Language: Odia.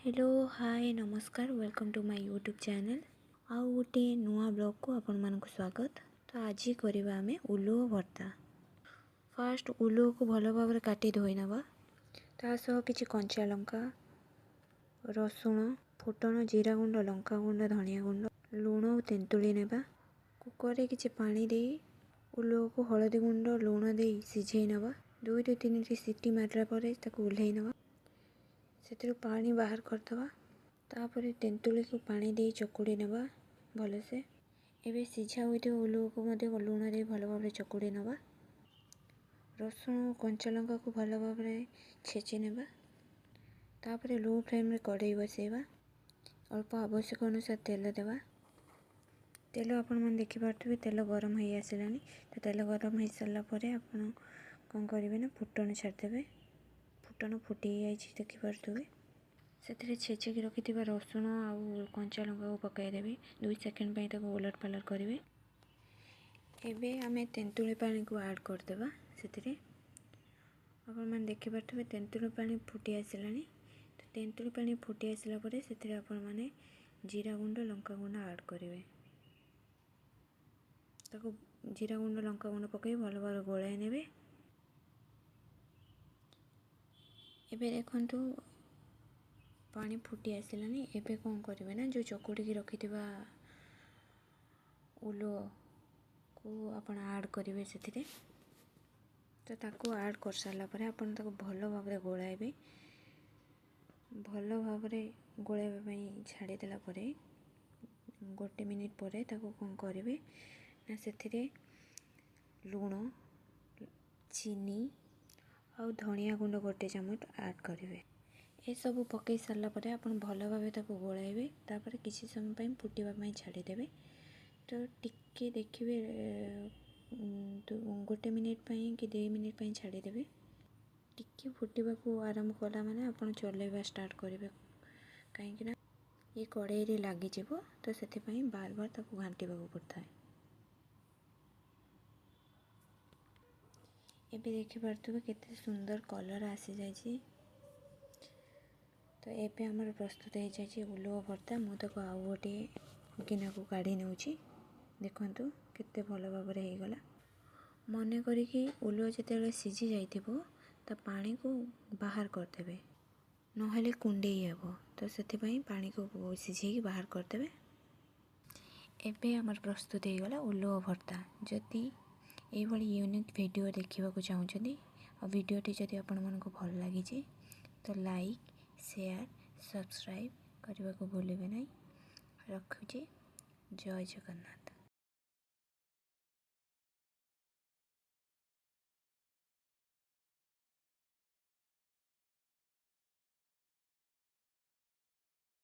ହ୍ୟାଲୋ, ହାଏ, ନମସ୍କାର। Welcome to my YouTube channel. ଆଉ ଗୋଟିଏ ନୂଆ ବ୍ଲଗ୍କୁ ଆପଣମାନଙ୍କୁ ସ୍ୱାଗତ। ତ ଆଜି କରିବା ଆମେ ଉଲୁଅ ଭର୍ତ୍ତା। ଫାଷ୍ଟ ଉଲୁଅକୁ ଭଲ ଭାବରେ କାଟି ଧୋଇ ନେବା। ତା ସହ କିଛି କଞ୍ଚା ଲଙ୍କା, ରସୁଣ, ଫୁଟଣ, ଜିରା ଗୁଣ୍ଡ, ଲଙ୍କା ଗୁଣ୍ଡ, ଧନିଆ ଗୁଣ୍ଡ, ଲୁଣ ଓ ତେନ୍ତୁଳି ନେବା। କୁକର୍ରେ କିଛି ପାଣି ଦେଇ ଉଲୁଅକୁ ହଳଦୀ ଗୁଣ୍ଡ, ଲୁଣ ଦେଇ ସିଝେଇ ନେବା। 2ରୁ 3ଟି ସିଟି ମାରିଲା ପରେ ତାକୁ ଓହ୍ଲେଇ ନେବା। ସେଥିରୁ ପାଣି ବାହାର କରିଦେବା। ତାପରେ ତେନ୍ତୁଳିକୁ ପାଣି ଦେଇ ଚକୁଡ଼ି ନେବା ଭଲସେ। ଏବେ ସିଝା ହୋଇଥିବା ଉଲୁଅକୁ ମଧ୍ୟ ଲୁଣ ଦେଇ ଭଲ ଭାବରେ ଚକୁଡ଼ି ନେବା। ରସୁଣ ଓ କଞ୍ଚା ଲଙ୍କାକୁ ଭଲ ଭାବରେ ଛେଚି ନେବା। ତାପରେ ଲୋ ଫ୍ଲେମ୍ରେ କଡ଼େଇ ବସେଇବା। ଅଳ୍ପ ଆବଶ୍ୟକ ଅନୁସାରେ ତେଲ ଦେବା। ତେଲ ଆପଣମାନେ ଦେଖିପାରୁଥିବେ, ତେଲ ଗରମ ହେଇ ଆସିଲାଣି। ତ ତେଲ ଗରମ ହେଇସାରିଲା ପରେ ଆପଣ କ'ଣ କରିବେ ନା ଫୁଟଣ ଛାଡ଼ିଦେବେ। ଫୁଟଣ ଫୁଟି ଯାଇଛି, ଦେଖିପାରୁଥିବେ। ସେଥିରେ ଛେଚିକି ରଖିଥିବା ରସୁଣ ଆଉ କଞ୍ଚା ଲଙ୍କାକୁ ପକାଇଦେବେ। 2 ସେକେଣ୍ଡ ପାଇଁ ତାକୁ ଓଲଟ ପାଲଟ କରିବେ। ଏବେ ଆମେ ତେନ୍ତୁଳି ପାଣିକୁ ଆଡ଼୍ କରିଦେବା ସେଥିରେ। ଆପଣମାନେ ଦେଖିପାରୁଥିବେ, ତେନ୍ତୁଳି ପାଣି ଫୁଟି ଆସିଲାଣି। ତ ତେନ୍ତୁଳି ପାଣି ଫୁଟି ଆସିଲା ପରେ ସେଥିରେ ଆପଣମାନେ ଜିରା ଗୁଣ୍ଡ, ଲଙ୍କା ଗୁଣ୍ଡ ଆଡ଼୍ କରିବେ। ତାକୁ ଜିରା ଗୁଣ୍ଡ, ଲଙ୍କା ଗୁଣ୍ଡ ପକାଇ ଭଲ ଭାବରେ ଗୋଳାଇ ନେବେ। ଏବେ ଦେଖନ୍ତୁ, ପାଣି ଫୁଟି ଆସିଲାଣି। ଏବେ କ'ଣ କରିବେ ନା ଯେଉଁ ଚକୁଡ଼ିକି ରଖିଥିବା ଉଲୁଅକୁ ଆପଣ ଆଡ଼୍ କରିବେ ସେଥିରେ। ତ ତାକୁ ଆଡ଼୍ କରିସାରିଲା ପରେ ଆପଣ ତାକୁ ଭଲ ଭାବରେ ଗୋଳାଇବେ। ଭଲ ଭାବରେ ଗୋଳାଇବା ପାଇଁ ଛାଡ଼ିଦେଲା ପରେ 1 ମିନିଟ୍ ପରେ ତାକୁ କ'ଣ କରିବେ ନା ସେଥିରେ ଲୁଣ, ଚିନି ଆଉ ଧନିଆ ଗୁଣ୍ଡ 1 ଚାମଚ ଆଡ଼୍ କରିବେ। ଏସବୁ ପକାଇ ସାରିଲା ପରେ ଆପଣ ଭଲ ଭାବେ ତାକୁ ଗୋଳାଇବେ। ତାପରେ କିଛି ସମୟ ପାଇଁ ଫୁଟିବା ପାଇଁ ଛାଡ଼ିଦେବେ। ତ ଟିକେ ଦେଖିବେ, 1 ମିନିଟ୍ ପାଇଁ କି 2 ମିନିଟ୍ ପାଇଁ ଛାଡ଼ିଦେବେ। ଟିକେ ଫୁଟିବାକୁ ଆରମ୍ଭ କଲା ମାନେ ଆପଣ ଚଲେଇବା ଷ୍ଟାର୍ଟ କରିବେ, କାହିଁକିନା ଏ କଡ଼େଇରେ ଲାଗିଯିବ। ତ ସେଥିପାଇଁ ବାର ବାର ତାକୁ ଘାଣ୍ଟିବାକୁ ପଡ଼ିଥାଏ। ଏବେ ଦେଖିପାରୁଥିବେ, କେତେ ସୁନ୍ଦର କଲର୍ ଆସିଯାଇଛି। ତ ଏବେ ଆମର ପ୍ରସ୍ତୁତ ହେଇଯାଇଛି ଉଲୁଅ ଭର୍ତ୍ତା। ମୁଁ ତାକୁ ଆଉ ଗୋଟିଏ ଗିନାକୁ କାଢ଼ି ନେଉଛି। ଦେଖନ୍ତୁ, କେତେ ଭଲ ଭାବରେ ହେଇଗଲା। ମନେ କରିକି ଉଲୁଅ ଯେତେବେଳେ ସିଝି ଯାଇଥିବ, ତା ପାଣିକୁ ବାହାର କରିଦେବେ, ନହେଲେ କୁଣ୍ଡେଇ ହେବ। ତ ସେଥିପାଇଁ ପାଣିକୁ ସିଝେଇକି ବାହାର କରିଦେବେ। ଏବେ ଆମର ପ୍ରସ୍ତୁତ ହେଇଗଲା ଉଲୁଅ ଭର୍ତ୍ତା। ଯଦି ଏଇଭଳି ୟୁନିକ୍ ଭିଡ଼ିଓ ଦେଖିବାକୁ ଚାହୁଁଛନ୍ତି ଆଉ ଭିଡ଼ିଓଟି ଯଦି ଆପଣମାନଙ୍କୁ ଭଲ ଲାଗିଛି, ତ ଲାଇକ୍, ସେୟାର, ସବସ୍କ୍ରାଇବ୍ କରିବାକୁ ଭୁଲିବେ ନାହିଁ। ରଖୁଛି, ଜୟ ଜଗନ୍ନାଥ।